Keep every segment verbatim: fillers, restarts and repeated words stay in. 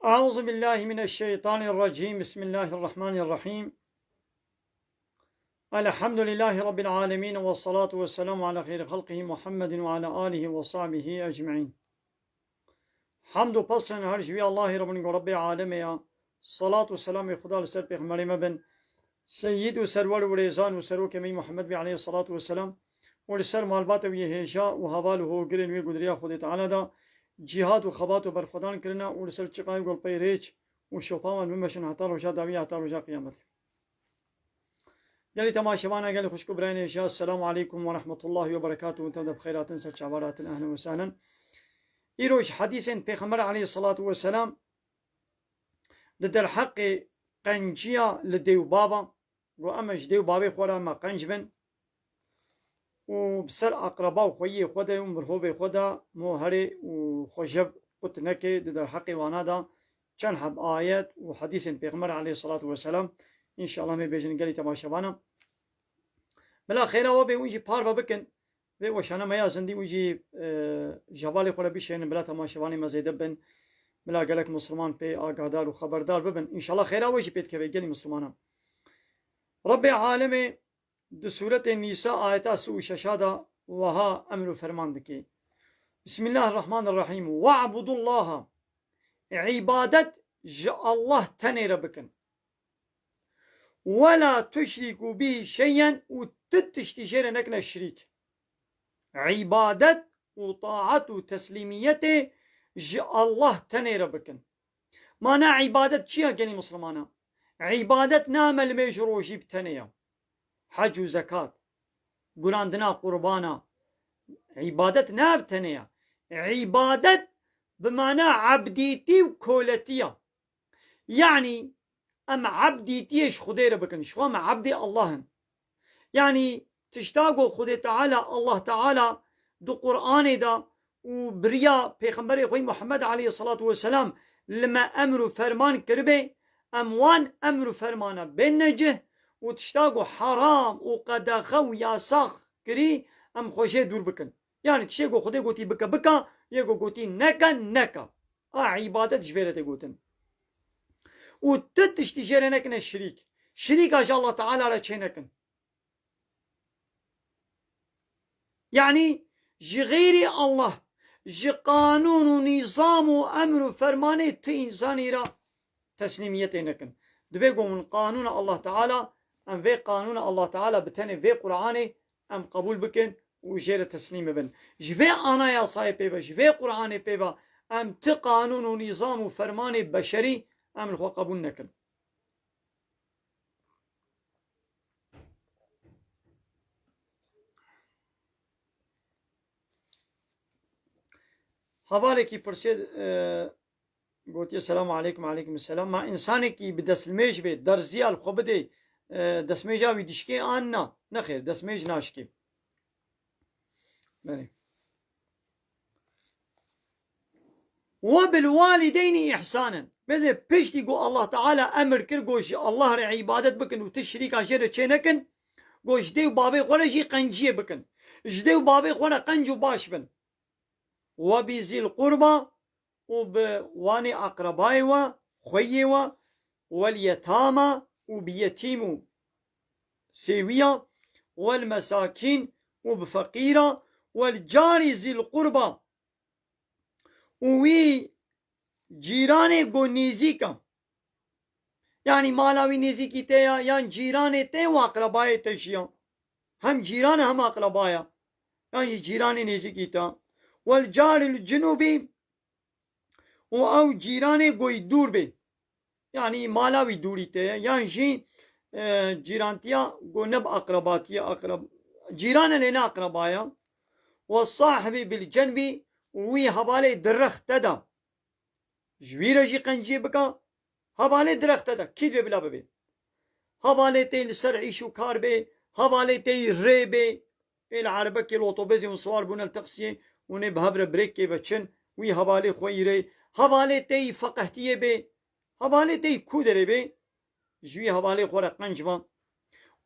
أعوذ بالله من الشيطان الرجيم. بسم الله الرحمن الرحيم. الحمد لله رب العالمين، والصلاة والسلام على خير خلقه محمد وعلى آله وصحبه أجمعين. Hamd û pesn her ji wî Allahê re bin ku Rebbê alemê ya. Salat û selamê Xuda li ser pêxemberê me bin. Seyyid û serwer û rêzan û serokê me yî Muhammed bî aleyhissalatu vesselam û li ser malbatê wî yê hêja û heval û hogirên wê ku di riya Xwedê Teala de cîhad û xebat û berxwedan kirine û li ser çiqayê ku li pey rêç û şopa wan bimeşin heta roja dawî, heta roja qiyametê. Gelî temaşevana, gelî xwişk û birayên hêja, Esselamu aleykum ve rahmetullahi ve berekatuhu. Hûn tev de bi xeyr hatin, ser çava hatin, ehlen ve sehlen. Îro ji hedîsên Pêxember aleyhissalatu vesselam di derheqê qenciya li dê û baba, ku em ji dê û bavê xwe re me qenc bin û bi ser aqreba û xweyiyê xwe de û mirovê xwe de mo herê û xwe jev qut neke, di derheqê wana de çend heb ayet û hedîsên Pêxember aleyhissalatu vesselam, înşallah me bêjin gelî temaşevana. Bila xêra we bê, hûn jî parve bikin. Vê weşana me ya zindî û jî, e, ji hevalê xwe re bişênin, bila temaşevanê me zêde bin, bila gelek Misliman pê agahdar û xeberdar bibin. Înşallah xêra we jî pê dikeve gelî Mislimanan. Rebbê alemê di Sûretê Nîsa ayeta sî û şeş de wiha emr û ferman dike. Bismillahirrahmanirrahîm. We'budullaha. Îbadet ji Allah tenê re bikin. Wela tuşrîkû bî şeyen û tu tiştî jê re nekine şirîk. Îbadet û taet û teslîmiyetê ji Allah tenê re bikin. Mana îbadet çi ya gelî Mislimana? Îbadet ne limêj û rojî bi tenê ya. Hec û zekat, gurandina qurbana, îbadet ne bi tenê ya. Îbadet bi mana ebdîtî û koletî ya. Yanî em ebdîtiyê ji Xwedê re bikin. Ji xwe em ebdê Allah in. Yanî tişta ku Xwedê Teala, Allah Teala di Qur'anê de û bi riya Pêxemberê xwe Muhammed aleyhissalatu vesselam li me emr û ferman kiribe, em wan emr û fermana bên necih û tişta ku heram û qedexe û yasax kirî, em xwe jê dûr bikin. Yanî tiştê ku Xwedê gotî bike, bike, yê ku gotî neke, neke. A îbadet ji vê re tê gotin. Û tu tiştî jê re nekine şirîk. Şirîka ji Allah Teala re çê nekin. Yanî ji xeyrî Allah, ji qanûn û nîzam û emr û fermanê ti însanî re teslîmiyetê nekin. Divê ku min qanûna Allah Teala, em vê qanûna Allah Teala bi tenê vê Qur'anê em qebûl bikin û jê re teslîm bibin. Ji vê anayasayê pê ve, ji vê Qur'anê pê ve em ti qanûn û nîzam û fermanê beşerî em li xwe qebûl nekin. Hevalekî pirsê, e, gotiye, "Selamu aleykum." "Aleykum selam." Ma însanekî bi destlimêj bê, derziya li xwe bidê, e, destmêja wî dişkê an na? Nexêr, destmêj naşkê. Belê. "Ve bil walideyni ihsanen." Bêje piştî ku Allah Teala emir kir, ku ji Allah re îbadet bikin û ti şirîka jê re çê nekin, ku ji dê û bavê xwe re jî qenciyê bikin. Ji dê û bavê xwe re qenc û baş bin. "Ve bi zîl qurba", û bi wanê aqrebayê we, xweyê we, "wel yetama", û bi yetîm û sêwiya, "wel mesakîn", û bi feqîra, "wel carî zîl qurba", û wî cîranê ku nêzîk e. Yanî mala wî nêzîkî te ya, yan cîranê te û aqrebayê te jî ya. Hem cîran e hem aqreba ya. Yan jî cîranê nêzîkî te. "Wel caril cunubî", û ew cîranê ku yî dûr bê. Yanî mala wî dûrî te ye. Yan jî, e, cîrantiya ku ne bi aqrebatiye, aqreb-, cîran e lê ne aqreba ya. "Ve sahibî bil cenbî", û wî hevalê di rex te de. Ji wî re jî qenciyê bike, hevalê di rex te de, kî divê bila bibê. Hevalê te yî li ser îş û kar bê, hevalê te yî rê bê. Ê li erebekê, li otobêsê hûn siwar bûne li teksiyê, hûn ê bi hev re birêkê ve çin, wî hevalê xwe yî rê. Hevalê te yî feqehtiyê bê, hevalê te yî ku derê bê, ji wî hevalê xwe re qenc be.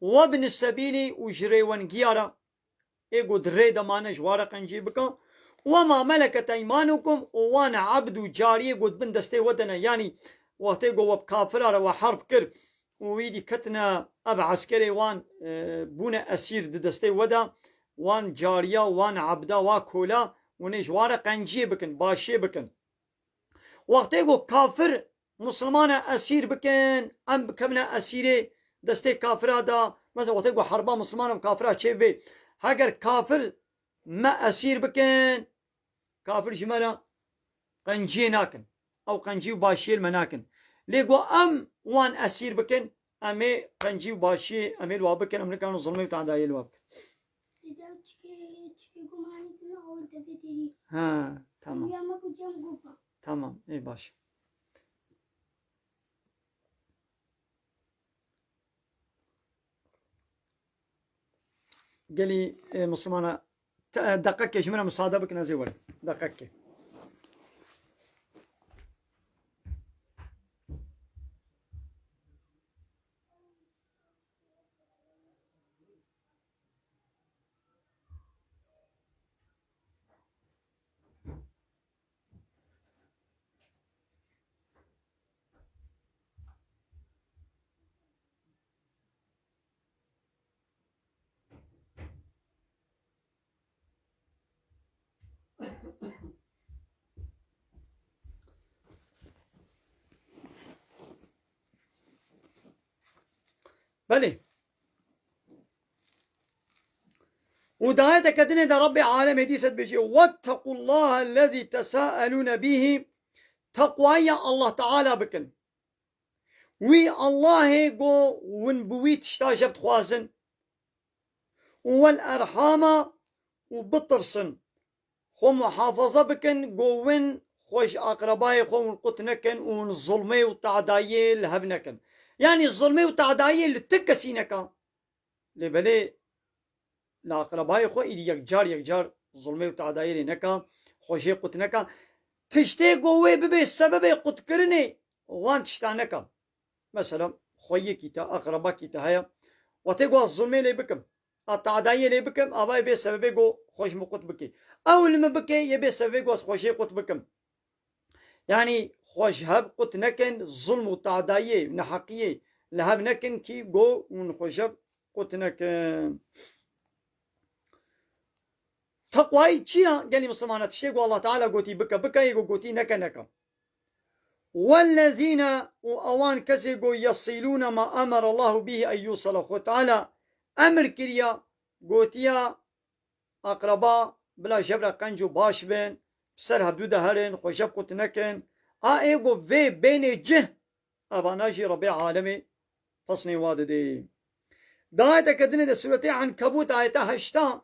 "Ve bini sebîlî", û ji rêwengiya re, ê ku di rê de mane, ji wa re qencî bike. "Wema meleket eymanukum", û wan ebd û cariyê ku di bin destê we de ne. Yanî wextê ku we bi kafira re we herb kir û wî dî ketine ev eskerê wan, e, bûne esîr di destê we de, wan cariya, wan ebda, wa kola, hûn ê ji wan re qenciyê bikin, başiyê bikin. Wextê ku kafir Musulmana esîr bikin, em bikevine esîrê destê kafira de. Mesela wextê ku herba Musulmana û kafira çêbibe, heger kafir me esîr bikin, kafir ji me re qenciyê nakin. Ew qencî û başiyê li me nakin. Lê ku em wan esîr bikin, em ê qencî û başiyê em ê li wa bikin, em nikarin zilmê û tadayê li wa bikin. Dede, çikê, çikê gumanî tune, ew devê derî. Ha, tamam. Uyanmak hocam, gopa. Tamam, ê baş. Gelî, e, Musulmana, te, e, deqekê ji min re musade bikin, ez ê werim. Deqekê. Belê. Û di ayeteke dinê de Rabbê alemê dîse dibêje: "Wettekullaha ellezî tesaelûne bîhî." Teqwaya Allah Teala bikin. Wî Allahê ku hûn bi wî tişta jeb dixwazin. Û wel erhama, û bitirsin. Xwe muhafaza bikin, ku win xwe ji aqrebayê xwe hûn qut nekin û hûn zulmê û tadayê li hev nekin. Yanî zulmê û tadayê li ti kesî neka. Lê belê li aqrebayê xwe îdî yekcar yekcar zulmê û tadayê lê neka, xwe jê qut neka. Tiştê ku wê bibe sebebê qutkirinê wan tişta neka. Mesela xweyiyekî te, aqrebakî te heye, wextê ku ez zulmê lê bikim, a tadayê lê bikim, avayê bê sebebê ku xwe ji min qut bikê. Ew li min bikê, yê bê sebebê ku ez xwe jê qut bikim. Yanî xwe ji hev qut nekin, zulm û tadayê, neheqiyê li hev nekin kî ku hûn xwe ji hev qut nekin. Teqwayî çi ya? Gelî Misilmana tiştê ku Allah Teala gotî bike, bike, yê ku gotî neke, neke. Wellezîne, û ewan kesê ku yesîlûne ma emere Allahu bîhî en yûsala. Xwe Teala emir kiriya, gotiya aqreba bila ji hev re qenc û baş bin, bi ser hevdû de herin, xwe ji hev qut nekin. A ê ku vê bênê cih, evana jî Rebê alemê pesnê wa didê. Di ayeteke dinê de sûretê Enkebût ayeta heşta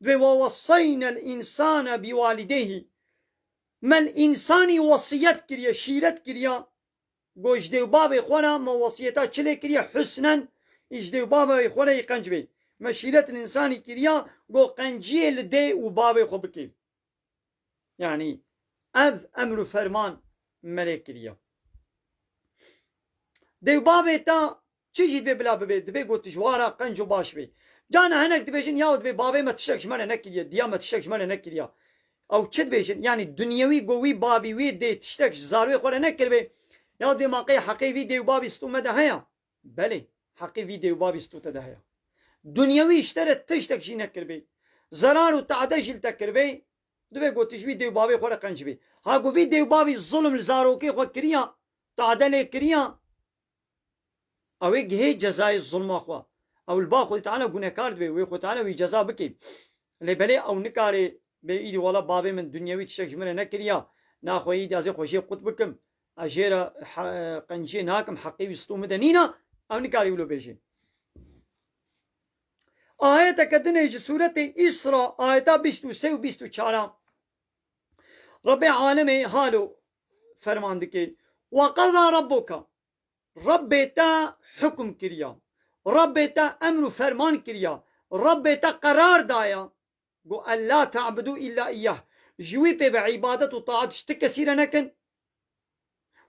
dibê: "Ve wesseyne l-însane bi walideyhî." Me l-însanî wesiyet kiriye, şîret kiriya, go ji dê û bavê xwe re me wesiyeta çi lê kiriye? Husnen, ji dê û bavê xwe re yê qenc bê. Me şîret l-însanî kiriya, go qenciyê li dê û bavê xwe bikê. Yanî ev emr û ferman me lê kiriye. Dê û bavê te çi jî dibê bila bibê, dibê ku tu ji wan re qenc û baş bê. Cana hinek dibêjin, yaw dibê bavê me tiştek ji me re nekiriye, diya me tiştek ji me re nekiriye. Ew çi dibêjin? Yanî dunyewî ku wî bavî wî dê tiştek ji zarokê xwe re nekiribê, yaw dibê ma qey heqê vî dê û bavî stû me de heye? Belê, heqê vî dê û bavî stû te de heye. Dunyewî ji te re tiştek jî nekiribê, zerar û tade jî li te kiribê, dibê ku tu ji wî dê û bavê xwe re qenc bî. Ha ku vî dê û bavî zulm li zarokê xwe kiriya, tade lê kiriya, ew ê gihê cezayê zulma xwe. Ew li ba Xwedê Teala gunehkar dibe, wê Xwedê Teala wî ceza bike. Lê belê ew nikare bê, îdî wela bavê min dunyewî tiştek ji min re nekiriya, naxwe îdî ez ê xwe jê qut bikim. Ez jê re he-, qenciyê nakim, heqê wî stû min de nîna, ew nikare wilo bêje. Ayeteke dinê ji sûretê Îsra, ayeta bîst û sê û bîst û çar a. Rebê alemê halo ferman dike: "Ve qeza rabbuke." Rebbê te hukm kiriya. Rebbê te emr û ferman kiriya. Rebbê te qerar daya. Go, "Ella ta'budu illa iyyah." Ji wî pê bi îbadet û taat ji ti kesî re nekin.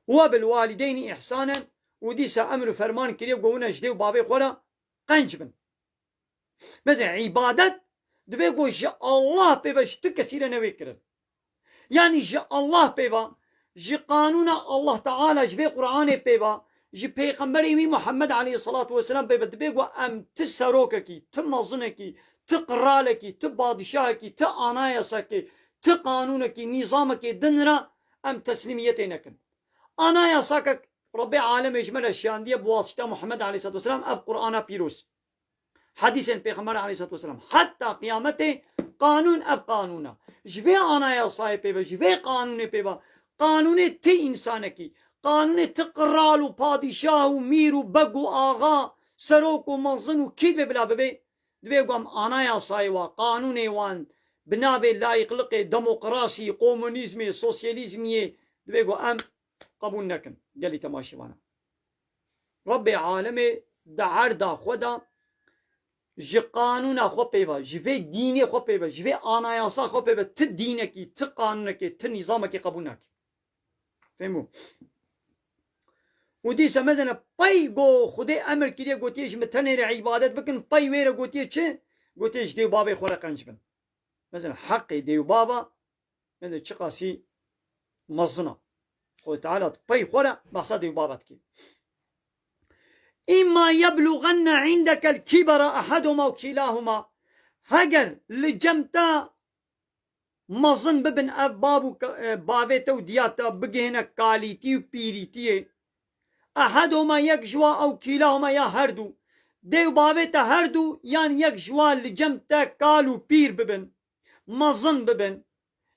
"Ve bil walideynî ihsanen." Û dîsa emr û ferman kiriye, go, "Wine ji dê û bavê xwe re qenc bin." Mesela îbadet Dibê ku ji Allah pê ve ji ti kesî re newê kirin. Yanî ji Allah pê ve, ji qanûna Allah Teala, ji vê Qur'anê pê ve, ji Pêxemberê wî Muhammed aleyhissalatu vesselam pê ve, dibê ku em ti serokekî, ti mezinekî, ti qiralekî, ti padîşahekî, ti anayasekê, ti qanûnekî, nîzamekê din re em teslîmiyetê nekin. Anayasakek Rebbê alemê ji me re şiyandiye bi wasîta Muhammed aleyhissalatu vesselam, ev Qur'ana pîroz. Hedîsên Pêxember aleyhissalatu vesselam. Heta qiyametê qanûn ev qanûn e. Ji vê anayasayê pê ve, ji vê qanûnê pê ve, qanûnê ti însanekî, qanûnê ti qral û padîşah û mîr û beg û axa, serok û mezin û kî divê bila bibê, divê ku em anayasayê wan, qanûnê wan bi navê layîqliqê, demokrasî, komunîzmê, sosyalîzmiyê, divê ku em qebûl nekin. Gelî temaşevana. Rebbê alemê di erda xwe de ji qanûna xwe pê ve, ji vê dînê xwe pê ve, ji vê anayasa xwe pê ve ti dînekî, ti qanûnekê, ti nîzamekê qebûl nake. Fêm bû? Û dîsa mezene pey go Xwedê emir kiriye, gotiye ji min tenê re îbadet bikin, pey wê re gotiye çi? Gotiye ji dê û bavê xwe re qenc bin. Mezene heqê dê û bava Mezin çiqasî mezin e. Xwedê Teala di pey xwe re behsa dê û bava dike. Îmma yebluganne indeke l-kibera eheduma ew kîlahuma. Heger li cem te mezin bibin ev bab û ka-, e, bavê te û diya te bigihêne kalîtî û pîrîtiyê. Eheduma yek ji wa ew kîlahuma ya her du. Dê û bavê te her du yan yek ji wa li cem te kal û pîr bibin. Mezin bibin.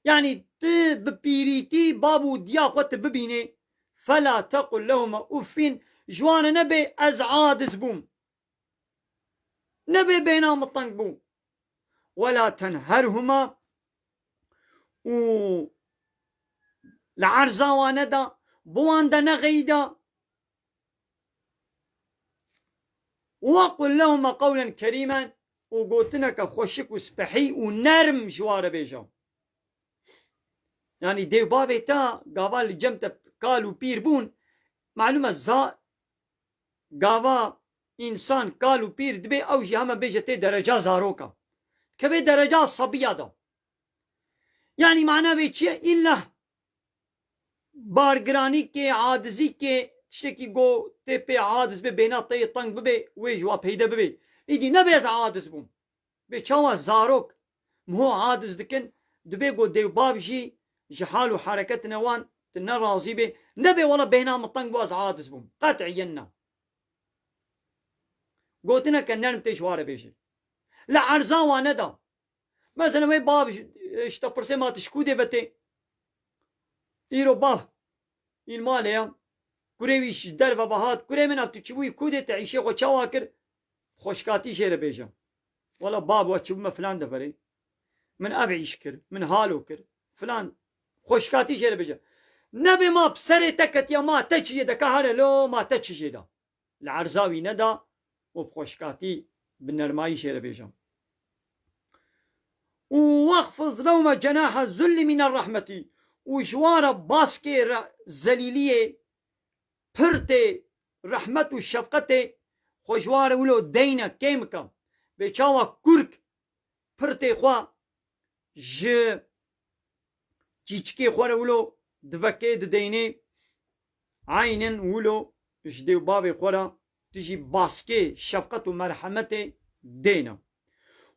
Yanî tu bi pîrîtî bab û diya xwe tu bibînê. Fela tequl lehuma uffin. Ji wan re nebê ez adiz bûm. Nebê bêhna min teng bû. Wela tenherhuma û li erza wan neda, bi wan de nexeyîda. Ve qul lehuma qewlen kerîmen û gotineke xweşik û spehî û nerm ji wan re bêje. Yanî dê û bavê te gava li cem te kal û pîr bûn, malûm e za-, gava însan kal û pîr dibe ew jî heme bêje tê dereca zaroka. Kevê dereca sebiya de. Yanî mana vê çi ye? Îlla bargiranîkê, adizîkê, tiştekî go tê pê adiz bê, bêhna te yê teng bibe, wê ji wa peyde bibe. Îdî nebe ez adiz bûm. Bê çawa zarok miho adiz dikin, dibê go dê û bav jî ji hal û hereketine wan tu nerazî bê. Nebe wela bêhna min teng bû ez adiz bûm. Qet'iyen na. Gotineke nerm tê ji wa re bêje. Li erza wan neda. Mesela wê bav ji, ji te pirsê ma tu ji ku dê ve tê? Îro bav îl malê ya. Kurê wî ji derve ve hat. Kurê min a tu çibûyî ku dê te îşê xwe çawa kir? Xweşkatî jê re bêje. Wela bav we çibûme filan deverê. Min ev îş kir. Min halo kir. Filan. Xweşkatî jê re bêje. Nebê ma bi serê te ketiya ma te çi jê de ka here lo ma te çi jê de. Li erza wî neda û bi xweşkatî, bi nermayî jê re bêje. Û wexfiz lehuma cenaha zullî mîne rehmetî û ji wan re baskê re-, zelîliyê, pirtê rehmet û şefqetê xwe ji wan re wilo deyne kêm bike. Bê çawa kurk pirtê xwe ji çîçikê xwe re wilo divekê dideynê, eynin wilo ji dê û bavê xwe re tu jî baskê şefqet û merhemetê dêne.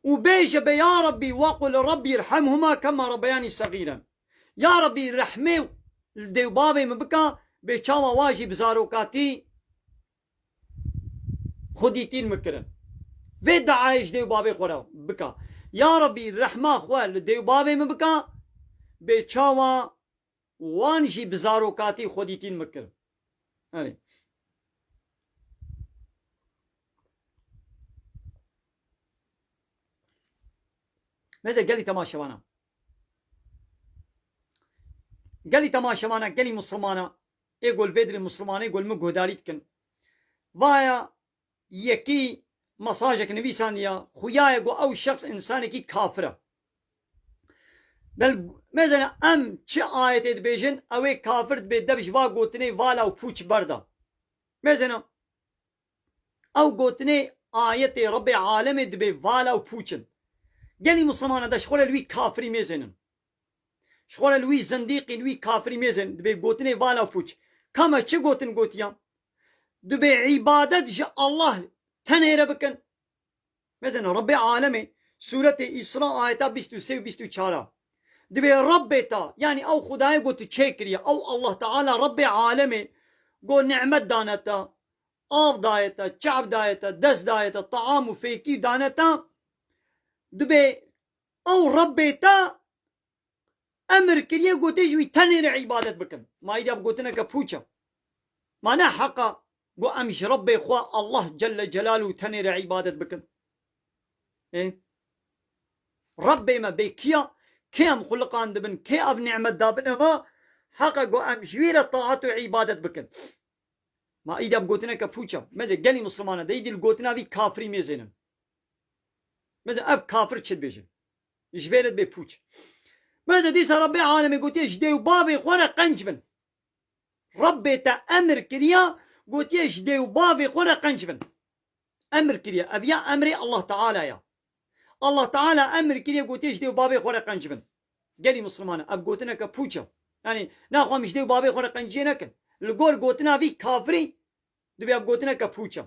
Û bêje be, ya Rabbî, wequl Rabbî irhemhuma kema rabbeyanî segîren. Ya Rabbî, rehmê li dê û bavê min bika, bê çawa wa jî bi zarokatî xwedîtîn min kirin. Vê diayê ji dê û bavê xwe re bika. Ya Rebî, rehma xwe li dê û bavê min bika, bê çawa wan jî bi zarokatî xwedîtîn min kirin. Erê. Neyse, gelî temaşevana. Gelî temaşevana, gelî Musulmana. Ê gol vê dilê Musulmanê gol min guhdarî dikin. Vaya yekî mesajek nivîsandiya, xuya ye ku ew şexs însanekî kafir e. Bel, mezene em çi ayetê dibêjin, ew ê kafir dibê, dev ji va gotinê vala û pûç berda. Mezene ew gotinê ayetê Rebbê alemê dibê vala û pûç in. Gelî Mislimana de ji xwe re li wî kafirî mêzênin. Ji xwe re li wî zindîqî, li wî kafirî mêzênin. Dibê gotinê vala pûç. Ka me çi gotin gotiya? Dibê îbadet ji Allah tenê re bikin. Mesela Rebbê alemê, Sûretê Îsra ayeta bîst û sê û bîst û çar a. Dibê Rebbê te, yanî ew Xwedayê ku tu çêkiriye, ew Allah Teala Rebbê alemê, ku nimet dane te, av daye te, çav daye te, dest daye te, taam û fêkî dane te, dibê ew Rebbê te emir kiriye, gotiye ji wî tenê re îbadet bikin. Ma îdî ev gotineke pûç e. Ma ne heq e ku em ji Rebbê xwe Allah Celle Celaluhu tenê re îbadet bikin. Ê? Rebbê me bê kî ya? Kê em xuliqandibin? Kê ev nimet dabine me? Heq e ku em ji wî re taat û îbadet bikin. Ma îdî ev gotineke pûç e. Meze gelî Mislimana de îdî li gotina vî kafirî mêzênin. Meze ev kafir çi dibêje? Ji vê re dibê pûç. Meze dîsa Rebbê alemê gotiye ji dê û bavê xwe re qenc bin. Rebbê te emir kiriya, gotiye ji dê û bavê xwe re qenc bin. Emir kiriye. Ev ya emrê Allah Teala ya. Allah Teala emir kiriye, gotiye ji dê û bavê xwe re qenc bin. Gelî Mislimana, ev gotineke pûç e. Yanî, naxwe em ji dê û bavê xwe re qenciyê nekin. Li gor gotina vî kafirî, dibê ev gotineke pûç e.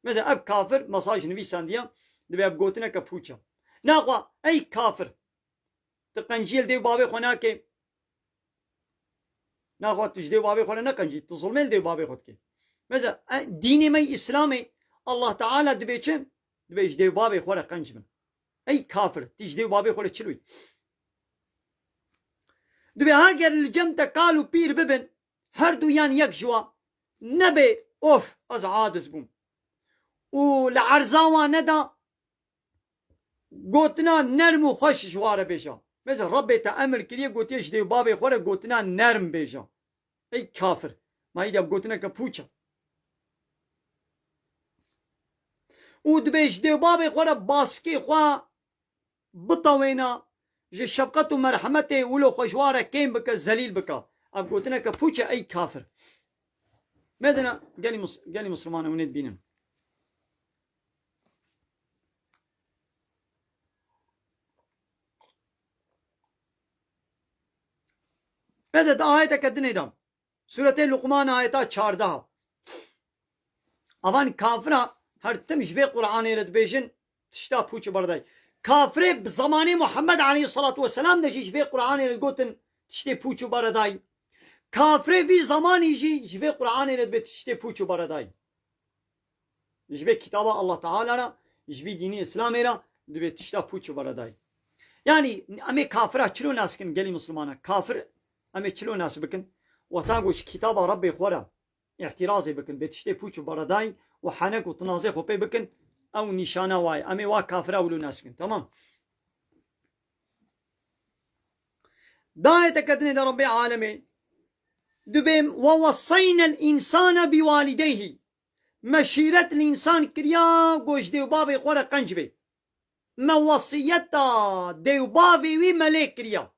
Mesela ev kafir mesaj nivîsandiye, dibê ev gotineke pûç e. Naxwe, ey kafir, tu qenciyê li dê û bavê xwe nakê. Naxwe tu ji dê û bavê xwe re neqencî, tu zulmê li dê û bavê xwe dikê. Mesela, e, dînê me yî Îslamê, Allah Teala dibê çi? Dibê ji dê û bavê xwe re qenc bin. Ey kafir, tu ji dê û bavê xwe re çi lûyî? Dibê heger li cem te kal û pîr bibin, her du yan yek ji wan, nebê of, ez aciz bûm. Û li erza wan neda, gotina nerm û xweş ji wan re bêje. Mesela Rebbê te emir kiriye, gotiye ji dê û bavê xwe re gotina nerm bêje. Ey kafir, ma îdî ev gotineke pûç e. Û dibê ji dê û bavê xwe re baskê xwe bitewêne, ji şefqet û merhemetê wilo xwe ji wan re kêm bike, zelîl bike. Ev gotineke pûç e, ey kafir. Medine, gelî mus-, gelî Misliman e, hûn ê dibînin. Meze di ayeteke dinê de. Sûretê Luqman ayeta çardeh. Avan kafira her tim ji vê Qur'anê re dibêjin, tişta pûç û beredayî. Kafirê bi zemanê Muhammed aleyhissalatu vesselam de jî ji vê Qur'anê re gotin tiştê pûç û beredayî. Kafirê vî zemanî jî ji vê Qur'anê re dibê tiştê pûç û beredayî. Ji vê kitaba Allah Teala re, ji vî dînî Îslamê re dibê tişta pûç û beredayî. Yanî em ê kafira çilo nas kin gelî Mislimana? Kafir em ê çilo nas bikin? Weta ku ji kitaba Rebbê xwe re îtirazê bikin, bê tiştê pûç û beredayî û henek û tinazê xwe pê bikin, ew nîşana wa ye. Em ê wa kafira wilo nas kin. Temam. Dayeteke dinê de Rebbê alemê dibê, "Ve wesseyne l-însane bi walideyhî." Me şîret li însan kiriya ku ji dê û bavê xwe re qenc bê. Me wesiyeta dê û bavê wî me lê kiriya.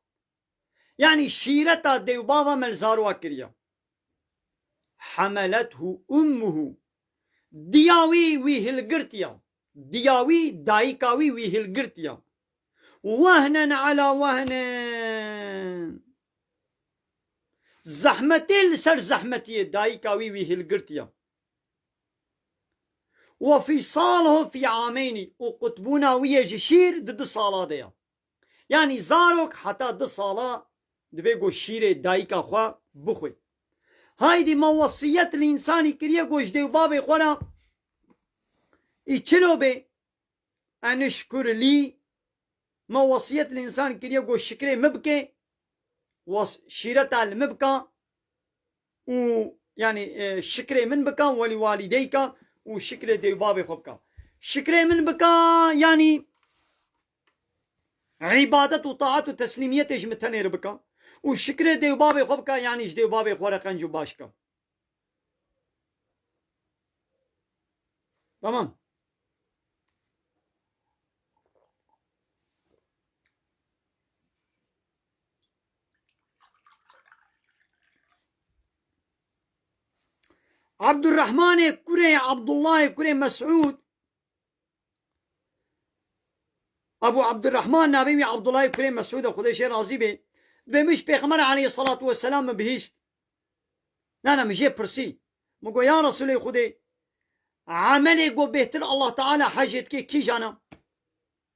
Yanî şîreta dê û bava me li zarowa kiriya. Hamelethu ummuhu. Diya wî wî hilgirtiya. Diya wî, dayika wî wî hilgirtiya. Wehnen ala wehnen. Zehmetê li ser zehmetiyê dayika wî wî hilgirtiya. Ve fîsalhu fî ameynî. Û qutbûna wî yê ji şîr di du sala de ya. Yanî zarok heta du sala dibê ku şîrê dayika xwe bixwe. Haydî me wesiyet li însanî kiriye ku ji dê û bavê xwe re î çilo bê, enişkur lî, me wesiyet li însan kiriye ku şikrê min bike, wes-, şîreta li min bika û, yanî, e, şikrê min bika, welî walîdeyka û şikrê dê û bavê xwe bika. Şikrê min bika, yanî îbadet û taat û teslîmiyetê ji min tenê re bika û şikrê dê û bavê xwe bika, yanî ji dê û bavê xwe re qenc û baş bika. Tamam. Abdurrahmanê kurê Abdullahê kurê Mes'ud Ebu Abdurrahman navê wî Abdullahê kurê Mesûd e, Xwedê jê razî bê. Dibê min ji Pêxember aleyhissalatu vesselam min bihîst. Na, na, min jê pirsî. Min got, ya Resûlê Xwedê, emelê got bêhtir Allah Teala hejê dike kîjan e?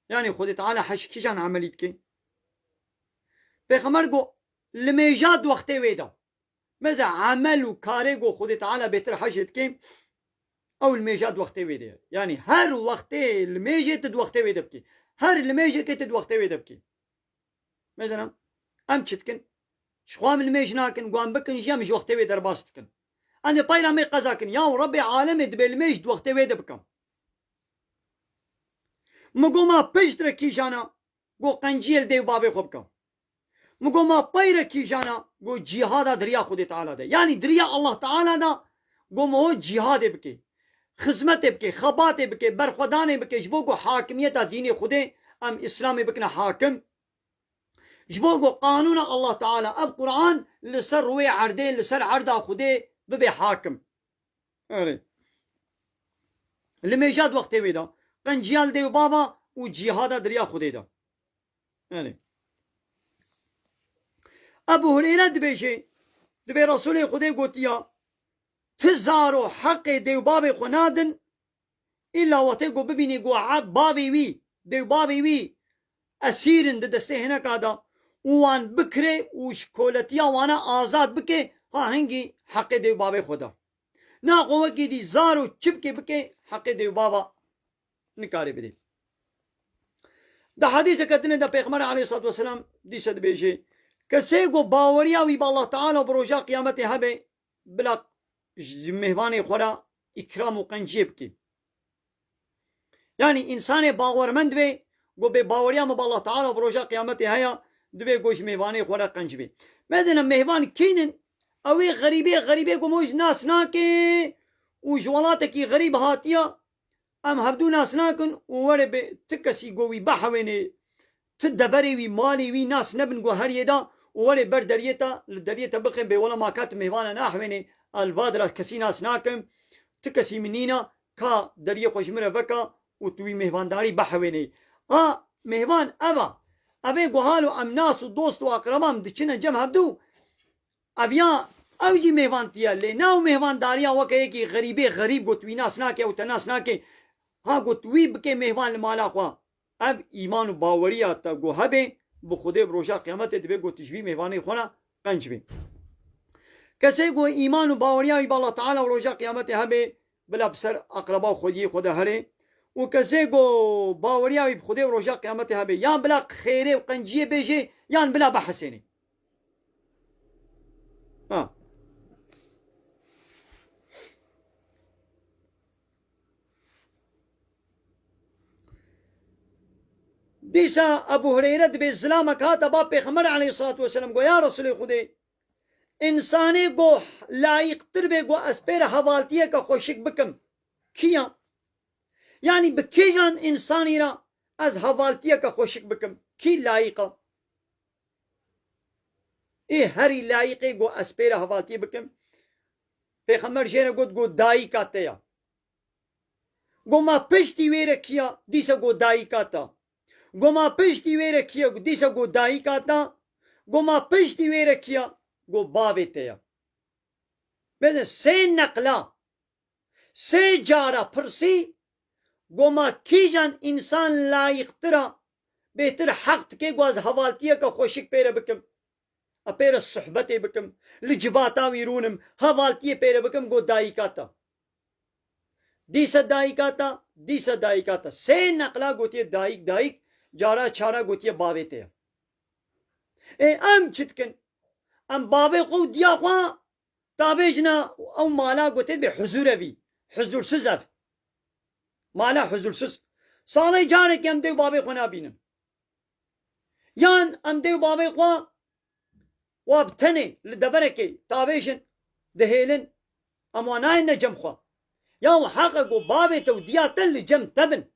Yanî Xwedê Teala hej kîjan emelî dike? Pêxember got, limêja di wextê wê de. Meze emel û karê got Xwedê Teala bêhtir hejê dike, ew limêja di wextê wê de ye. Yanî her wextê limêjê tu di wextê wê de bikî. Her limêjekê tu di wextê wê de bikî. Mesela, em çi dikin? Ji xwe em limêj nakin, wan bikin jî em ji wextê wê derbas dikin. Em dê peyra me qeza kin. Ya Rebbê alemê dibê limêj di wextê wê de bikim. Min got ma piştre kîjana, got qenciyê li dê û babê xwe bikim. Min got ma peyre kîjana, got cîhada di riya Xwedê Teala de. Yanî di riya Allah Teala de, got min ho cîhadê bike. Xizmetê bike, xebatê bike, berxwedanê bike, ji bo ku hakimiyeta dînê Xwedê em Îslamê bikine hakim. Ji bo ku qanûna Allah Teala, ev Quran li ser rûyê erdê, li ser erda Xwedê bibe hakim. Erê. Limêja di wextê wê de, qenciya li dê û bava û cîhada di riya Xwedê de. Erê. Ebu Hureyre dibêje, dibê Resûlê Xwedê gotiya, ti zaro heqê dê û bavê xwe nadin, îlla wextê ku bibînî ku e-, bavê wî, dê û bavê wî esîr in di destê hineka de û wan bikirê û ji koletiya wana azad bike, ha hingî heqê dê û bavê xwe da. Naxwe wekî dî zaro çi bike bike, heqê dê û bava nikarê bidê. Di hedîseke dinê de Pêxember aleyhissalatu vesselam dîse dibêje, kesê ku baweriya wî bi Allah Teala û bi roja qiyametê hebe, bila ji mêvanê xwe re îkram û qenciyê bike. Yanî însanê bawermend bê, ku bê baweriya min bi Allah Teala û bi roja qiyametê heye, dibê ku ji mêvanê xwe re qenc bê. Medine mêvan kînin? Ew ê xerîbê, xerîbê ku min ji nas nake û ji welatekî xerîb hatiya, em hevdû nas nakin û were bi ti kesî ku wî bihewênê, ti deverê wî, malê wî nas nebin ku her yê da û were ber deriyê te, li deriyê te bixin bê wela ma ka tu mêvana nahewênê, el vadira kesî nas nakim, ti kesî min nîna, ka deriyê xwe ji min re veka û tu wî mêvandarî bihewênê. A, mêvan ev a. Ev ê ku halo em nas û dost û aqreba em diçine cem hevdû, ev ya ew jî mêvantiye, lê ne ew mêvandariya weke yekî xerîbê xerîb got wî nas nake û te nas nake, ha got wî bike mêvan li mala xwe. Ev îman û baweriya te ku hebe, bi Xwedê bi roja qiyametê dibê got ji vî mêvanê xwe re qenc bê. Kesê ku îman û baweriya wî bi Allah Teala û roja qiyametê hebe, bila bi ser aqreba û xwediyê xwe de here û kesê ku baweriya wî bi Xwedê û roja qiyametê hebe, yan bila xêrê û qenciyê bêje, yan bila bihesêne. Ha. Dîsa Ebu Hureyre dibê zilamek hate ba Pêxember aleyhissalatu vesselam, got, ya Resulê Xwedê, însanê ku layiqtir bê ku ez pê re hevaltiyeke xweşik bikim, kî ya? Yanî bi kîjan însanî re ez hevaltiyeke xweşik bikim? Kî layiq e? Ê herî layiqê ku ez pê re hevaltiyê bikim? Pêxember jê re got, got dayika te ya. Got ma piştî wê re kî ya? Dîsa got dayika te. Got ma piştî wê re kî ya? Dîsa got dayika te. Got ma piştî wê re kî ya? Got bavê te ya. Bêne sê neqla, sê cara pirsî, got ma kîjan însan layiqtir a, bêhtir heq dike ku ez hevaltiyeke xweşik pê re bikim. Ez pê re suhbetê bikim, li civata wî rûnim, hevaltiyê pê re bikim, got dayika te. Dîse dayika te, dîse dayika te. Sê neqla gotiye dayik, dayik, cara çara gotiye bavê te ye. Ê em çi dikin? Em bavê xwe û diya xwe tavêjina ew mala gotiye dibê huzûrevî, huzûrsiz ev. Mala huzûrsiz. Salê carekê em dê û bavê xwe nabînin. Yan em dê û bavê xwe wa bi tenê li deverekê tavêjin, dihêlin, em wan nayêne cem xwe. Ya û heq e ku bavê te û diya te li cem te bin.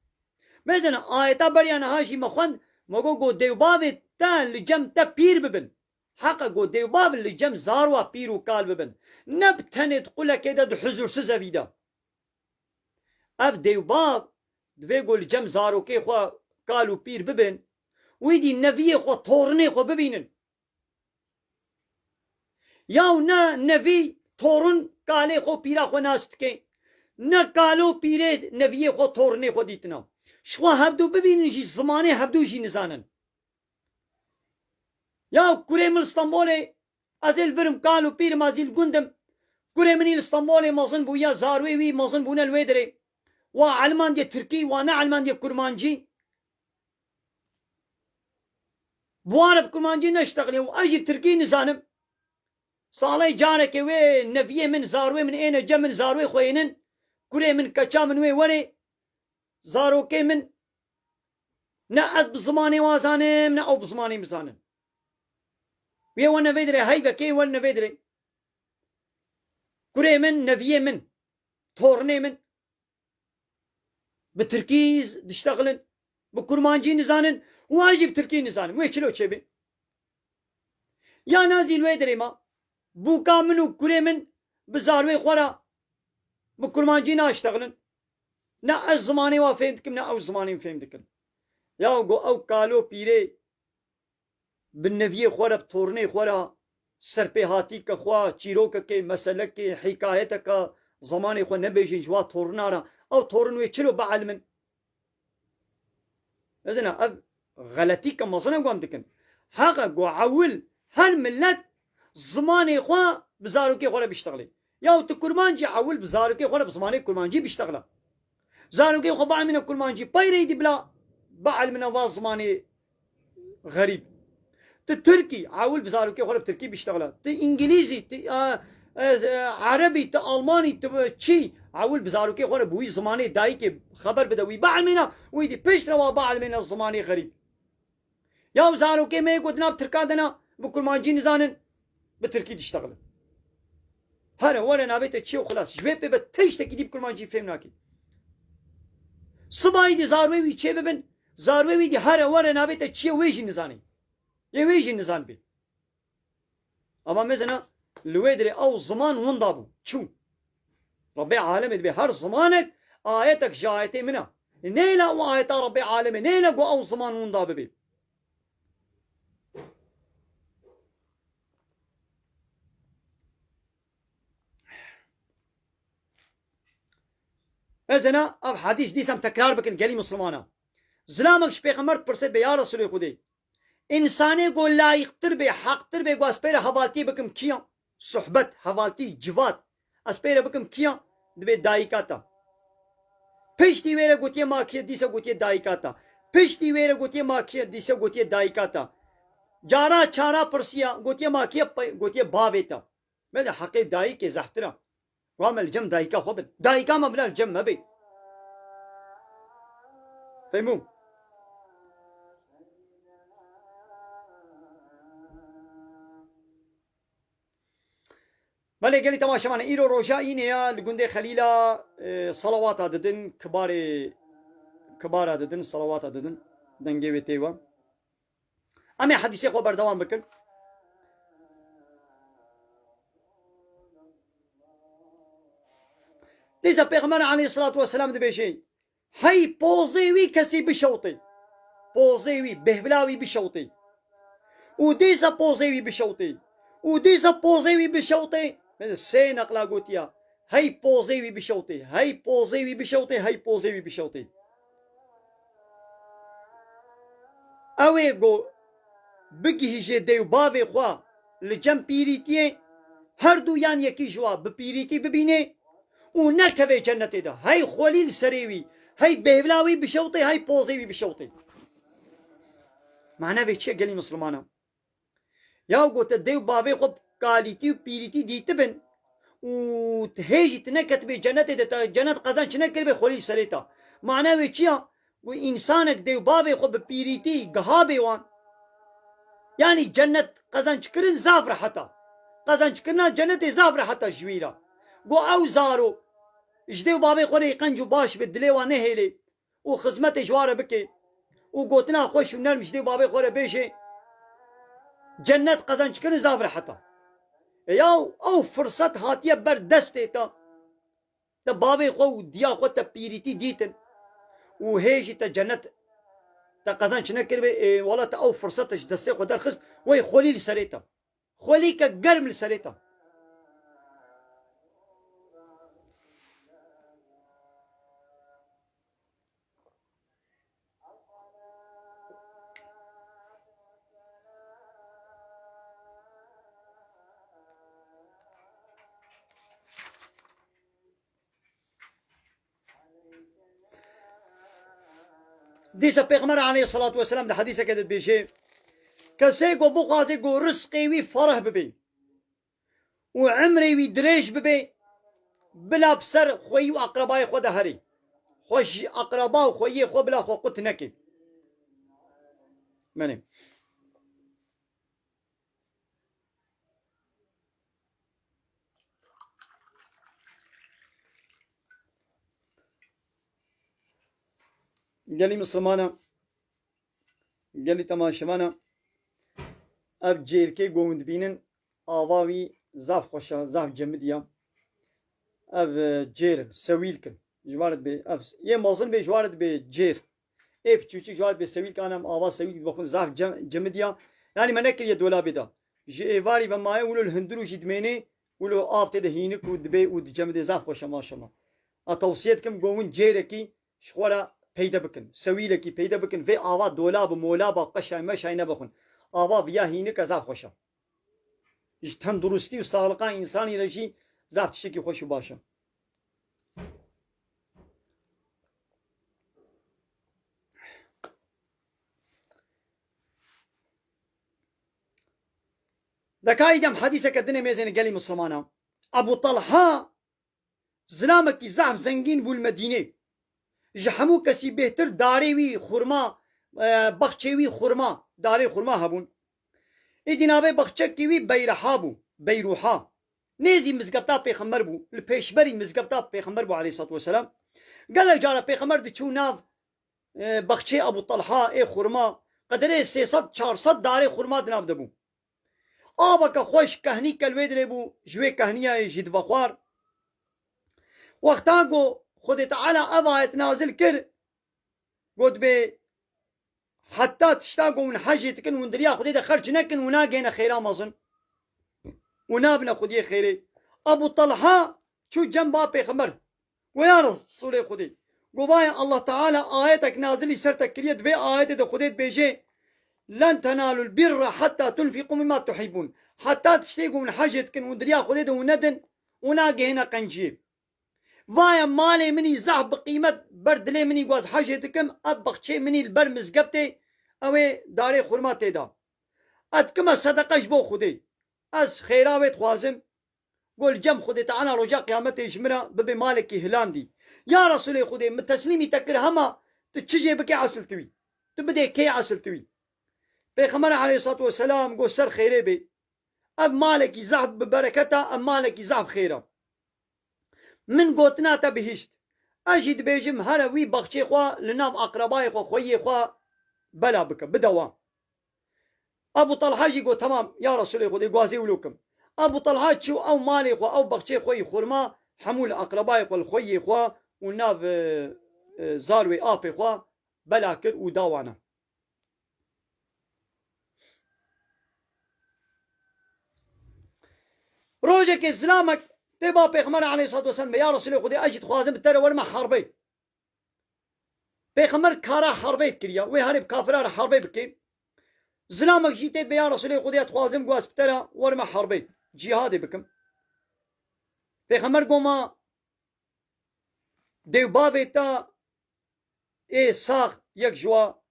Mêzin ayeta beriya niha jî me xwend, me got ku dê û bavê te li cem te pîr bibin. Heq e ku dê û bav li cem zarwa pîr û kal bibin. Ne bi tenê di qulekê de di huzûrsiz evî de. Ev dê û bav divê ku li cem zarokê xwe kal û pîr bibin, wî dî neviyê xwe, torinê xwe bibînin. Yaw ne nevî torin kalê xwe, pîra xwe nas dike, ne kalo pîrê neviyê xwe, torinê xwe dîtina. Ji xwe hevdû bibînin jî, zimanê hevdû jî nizanin. Ya kurê min li Stenbolê, ez ê li vir im, kal û pîr im, ez ê li gund im. Kurê min î li Stenbolê mezin bûye, zarwê wî mezin bûne li wê derê. Wa elmandiye tirkî, wa ne elmandiye kurmancî. Bi wan re bi kurmancî neştexilî û ez jî tirkî nizanim. Salê carekê wê neviyê min, zarwê min êne cem min, zarwê xwe ênin. Kurê min, keça min wê were. Zarokê min, ne ez bi zimanê wan zanim, ne ew bi zimanê min zanin. Wê wene vê dirê, heyvekê wene vê dirê. Kurê min, neviyê min, torinê min bi tirkî z-, diştexilin, bi kurmancî nizanin, û ez jî bi tirkî nizanim. Wê çilo çêbê? Ya nazî li wê dirê ma, bûka min û kurê min bi zarwê xwe re bi kurmancî naştexilin. Ne ez zimanê wan fêm dikim, ne ew zimanê min fêm dikin. Ya go ew kalo pîrê bi neviyê xwe re, bi torinê xwe re, serpêhatîke xwe, çîrokekê, meselekê, hîkayeteke, zimanê xwe nebêjin ji wa torina re. Ew torin wê çilo bielmin? Mezina, ev xeletîke mezin e ku em dikin. Heq e ku ewil her millet zimanê xwe bi zarokê xwe re biştexilê. Ya tu kurmancî, ewil bi zarokê xwe re bi zimanê kurmancî biştexile. Zarokê xwe bielmîne kurmancî, pey rê dî bila bielmîne va zimanê xerîb. Tu tirkî, ewil bi zarokê xwe re bi tirkî biştexile. Tu îngilîzî, tu, e, e, e, erebî, tu almanî, tu, e, çî, ewil bi zarokê xwe re bi wî zimanê dayikê xeber bide, wî bielmîne, wî dî piştre wa bielmîne zimanê xerîb. Ya zarokê me yê gotina bi tirka de ne, bi kurmancî nizanin, bi tirkî diştexilin. Here were nabête çi û xilas. Ji vê pê be tiştekî dî bi kurmancî fêm nakî. Sibayî dî zarwê wî çê bibin, zarwê wî dî here were nabête çi ye, wê jî nizanî. Yê wê jî nizanbî. Ama mezina li wê dirê ew ziman winda bû. Çû. Rebbê alemê dibê her zimanek ayetek ji ayetê min e. Nêla û ayeta Rebbê alemê, nêla ku ew ziman winda bibê. Ez ena ev hadîs dîsem tekrar bikin gelî Mislimana. Zilamek ji Pêxember dipirse dibê, ya Resulê Xwedê, însanê ku layîqtir bê, heqtir bê ku ez pê re hevaltî bikim, kiya? Suhbet, hevaltî, civat. Ez pê re bikim kiya? Dibê dayika te. Piştî wê re gotiye ma kiye, dîsa gotiye dayika te. Piştî wê re gotiye ma kiye, dîsa gotiye dayika te. Cara çara pirsiya, gotiye ma kiye, gotiye bavê te. Me de heqê dayikê zehtir e. Wa me li cem dayika xwe bin. Dayika me bila li cem me bê. Fehmû? Belê gelî temaşevanê, îro roja înê ya, li gundê Xelîla, e, salawata didin, kibarê, kibara didin, salawata didin. Dengê wê tê we. Em ê hedîsê xwe berdewam bikin. Dîsa Pêxember aleyhissalatu vesselam dibêje, hey pozê wî kesî bişewtê. Pozê wî, bêhvila wî bişewtê. Û dîsa pozê wî bişewtê. Û dîsa pozê wî bişewtê. Min sê neqla gotiya. Hey pozê wî bişewtê. Hey pozê wî bişewtê. Hey pozê wî bişewtê. Ew ê ku bigihîje dê û bavê xwe li cem pîrîtiyê, her du yan yekî ji wa bi pîrîtî bibînê û nekeve cennetê de. Hey xwelî li serê wî, hey bêvla wî bişewtê, hey pozê wî bişewtê. Mane vê çi ye gelî Mislimana? Ya ku te dê û bavê xwe bi kalîtî û pîrîtî dîtibin û tu hê jî tu neketibê cenetê de, te cenet qezenç nekiribê, xwelî serê te. Mane wê çi ya? Ku însanek dê û bavê xwe bi pîrîtî gihabê wan, yanî cenet qezençkirin zaf rehet e. Qezençkirina cenetê zaf rehet e ji wî re. Ku ew zaro ji dê û bavê xwe re qenc û baş be, dilê wan nehêlê û xizmetê ji wan re bike û gotina xweş û nerm ji dê û bavê xwe re bêje, cennet qezençkirin zaf rehet e. E yaw, ew firset hatiye ber destê te. Te bavê xwe û diya xwe te pîrîtî dîtin û hê jî te cenet Te qezenç nekiribê, ê, wala te ew firsete ji destê xwe derxist, wey xwelî li serê te. Xwelîke germ li serê te. Dîsa Pêxember aleyhissalatu vesselam di hedîseke de dibêje, kesê ku bixwaze ku rizqê wî fereh bibe û emrê wî dirêj bibe, bila bi ser xweyî û aqrebayê xwe de herê. Xwe ji aqreba û xweyiyê xwe bila xwe qut neke. Menê. Gelî Mislimana, gelî temaşevana, ev cêrkê ku hûn dibînin, ava wî zaf xweş e, zaf cemidî ye. Ev, e, cêr in, sewîlk in. Ji wan re dibê, ev, yê mezin bê, ji wan re dibê cêr. Ê piçûçik ji wan re dibê sewîlk, an em ava sewîlk dibexwin, zaf cem-, cemidî ye. Yanî me nekiriye dolabê de. Ji êvarî ve maye, wilo li hundir û jî dimênê, wilo av tê de hînik û dibê û dicemidê, zaf xweş e, maşallah. A tewsiye dikim, ku hûn cêrekî ji xwe re peyde bikin. Sewîlekî peyde bikin. Vê ava dolab û molaba qeşay meşay nebexwin. Ava viya hînik e, zaf xweş e. Ji tenduristî û saxliqa însanî re jî zaf tiştekî xweş û baş e. Dekayî dem hedîseke dinê mêzêne gelî Mislimana. Ebu Talha zilamekî zehf zengîn bû li Medînê. Ji hemû kesî bêhtir darê wî xurma, e, baxçê wî xurma, darê xurma hebûn. Êdî navê baxçekî wî Beyriha bû, Beyruha. Nêzî mizgefta Pêxember bû, li pêşberî mizgefta Pêxember bû aleyhissalatu vesselam. Gelek cara Pêxember diçû nav, e, baxçê Ebu Talha ê xurma, qederê sê sed çar sed darê xurma di nav de bû. Aveke xweş kehnî ke li wê dirê bû, ji wê kehniyayê jî divexwar. Wexta ku Xwedê Teala ev ayet nazil kir, got bê, heta tişta ku hûn hecê dikin, hûn di riya Xwedê de xerc nekin, hûn nagihêne xêra mezin. Û nabine xwediyê xêrê. Ebu Talha çû cem ba Pêxember. Go ya Resûlê Xwedê. Go vaye Allah Teala ayetek nazilî ser te kiriye, di vê ayetê de Xwedê dibêje, "Len tenalul birra hatta tunfiqu mimma tuhibbun." Heta tiştê ku hûn hecê dikin, hûn di riya Xwedê de hûn nedin, hûn nagihêne qenciyê. Vaye malê min î zehf bi qîmet ber dilê min î ku ez hecê dikim, ev baxçê min î li ber mizgeftê, ew ê darê xurma tê de. Ez dikime sedeqe ji bo Xwedê. Ez xêra wê dixwazim. Go li cem Xwedê Teala roja qiyametê ji min re bibe malekî hilandî. Ya Resûlê Xwedê, min teslîmî te kir hema tu çi jê bikê esil tu wî. Tu bidê kê esil tu wî. Pêxember aleyhissalatu vesselam go ser xêrê bê. Ev malekî zehf bi bereket e, ev malekî zehf xêr e. Min gotina te bihîşt. Ez jî dibêjim here wî baxçê xwe li nav aqrebayê xwe, xweyê xwe bela bike, bide wan. Ebu Talha jî got, "Temam, ya Resûlê Xwedê, gwazê wilo kim." Ebu Talha çû ew malê xwe, ew baxçê xwe yî xurma, hemû li aqrebayê xwe, li xweyê xwe û nav, e, e, zarwê apê xwe bela kir û da wana. Rojekê zilamek tê ba Pêxember aleyhissalatu vesselam, "Ya Resûlê Xwedê, ez jî dixwazim bi te re werime herbê." Pêxember kara herbê kiriya, wê herê bi kafira re herbê bike. Zilamek jî tê dibe, "Ya Resûlê Xwedê, ez dixwazim ku ez bi te re werime herbê, cîhadê bikim." Pêxember goma, "Dê û bavê te ê sax yek ji wa,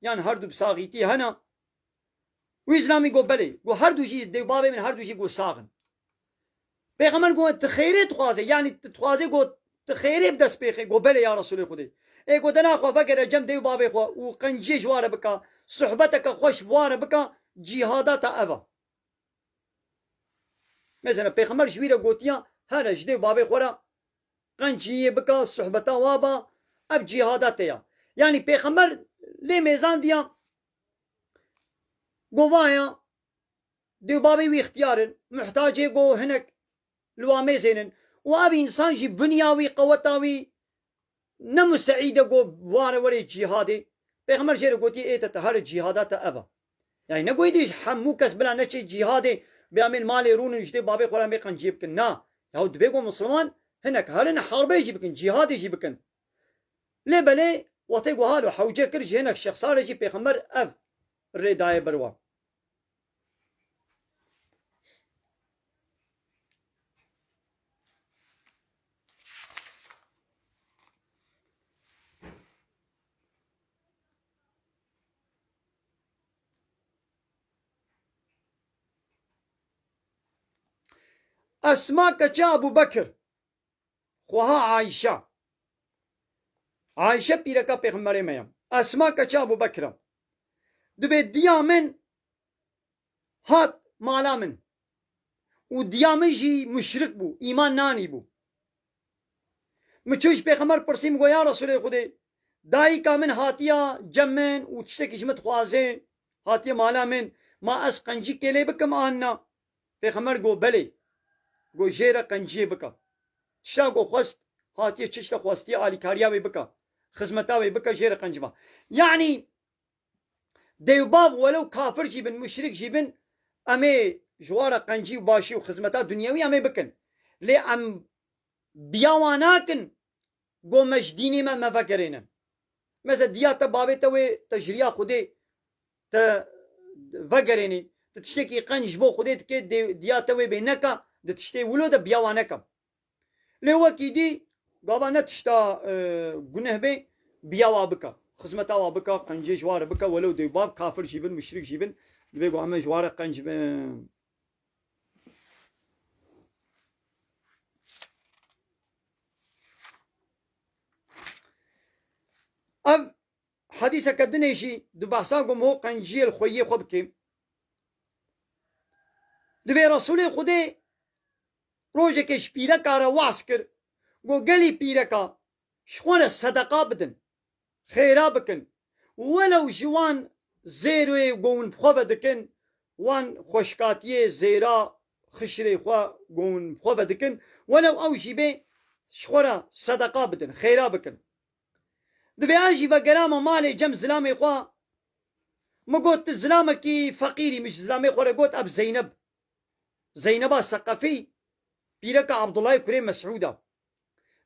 yan her du bi saxîtî hene?" Wî zilamî got, "Belê." Got, "Her du jî dê û bavê min her du jî got sax in." Pêxember got, "Tu xêrê dixwazê, yanî tu dixwazê got tu xêrê bi dest pêxê?" Got, "Belê ya Resûlê Xwedê." Ê got, "De naxwe vegere cem dê û bavê xwe û qenciyê ji wa re bika, suhbeteke xweş bi wa re bika, cîhada te ev e." Mesela Pêxember ji wî re gotiya, "Here ji dê û bavê xwe re qenciyê bika, suhbeta wa ba, ev cîhada te ya." Yanî Pêxember lê mêzandiya, govaya, dê û bavê wî ixtiyar in, muhtacê go hinek li wa mêzên in. Û ev însan jî binya wî, qeweta wî ne museîd e go ware werê cîhadê. Pêxember jê re gotiye, ê te, te here cîhada te ev e. Yani ne goyî dî ji hemû kes bila neçê cîhadê, bê em ê li malê rûnin ji dê babê xwe re em ê qenciyê bikin. Na. Yahu dibê ku misilman hinek herin herbê jî bikin, cîhadê jî bikin. Lê belê wextê ku halo hewce kir ji hinek şexsa re jî Pêxember ev rê daye ber wan. Esma keça Ebû Bekir, xweha Ayşe. Ayşe pîreka Pêxemberê me ye. Esma keça Ebû Bekir e. Dibê diya min hat mala min. Û diya min jî muşrik bû, îman nanîbû. Min çû ji Pêxember pirsî, min got, ya Resûlê Xwedê, dayika min hatiya cem min û tiştekî ji min dixwaze, hatiye mala min, ma ez qencîkê lê bikim an na? Pêxember got, belê. Got, jê re qenciyê bike. Tişta ku xwest, hatiye çi tişta xwestiye alîkariya wê bike. Xizmeta wê bike, jê re qenc ba. Yanî, Dêwbab welew kafir jî bin, muşrik jî bin, em ê ji wan re qencî û başî û xizmeta dunyewî em ê bikin. Lê em biya wan nakin, go me ji dînê me, me vegerênin. Mesela diya te babê te wê te ji riya Xwedê te vegerênî. Tu tiştekî qenc ji bo Xwedê dikê, dê-, diya te wê bê neka, di tiştê wilo de biya wan neke. Lê wekî dî gava ne tişta, e, guneh bê, biya wa bike. Xizmeta wa bike, qencê ji wa re bike, welew dêwbab kafir jî bin, muşrik jî bin, dibê ku em ê ji wa re qenc bin. Ev hedîseke dinê jî di behsa ku miho qenciyê li xweyiyê xwe bike. Dibê Resûlê Xwedê rojekê ji pîreka re waz kir, got, gelî pîreka, ji xwe re sedeqa bidin, xêra bikin. Welew ji wan zêrê ku hûn bi xwe ve dikin, wan xweşkatiyê zêra xişrê xwe ku hûn bi xwe ve dikin, welew ew jî bê, ji xwe re sedeqa bidin, xêra bikin. Dibê ez jî vegerama malê cem zilamê xwe. Min got, tu zilamekî feqîrî, min ji zilamê xwe re got, ev Zeyneb. Zeyneba Seqefî, pîreka Abdullahê kurê Mesûd a.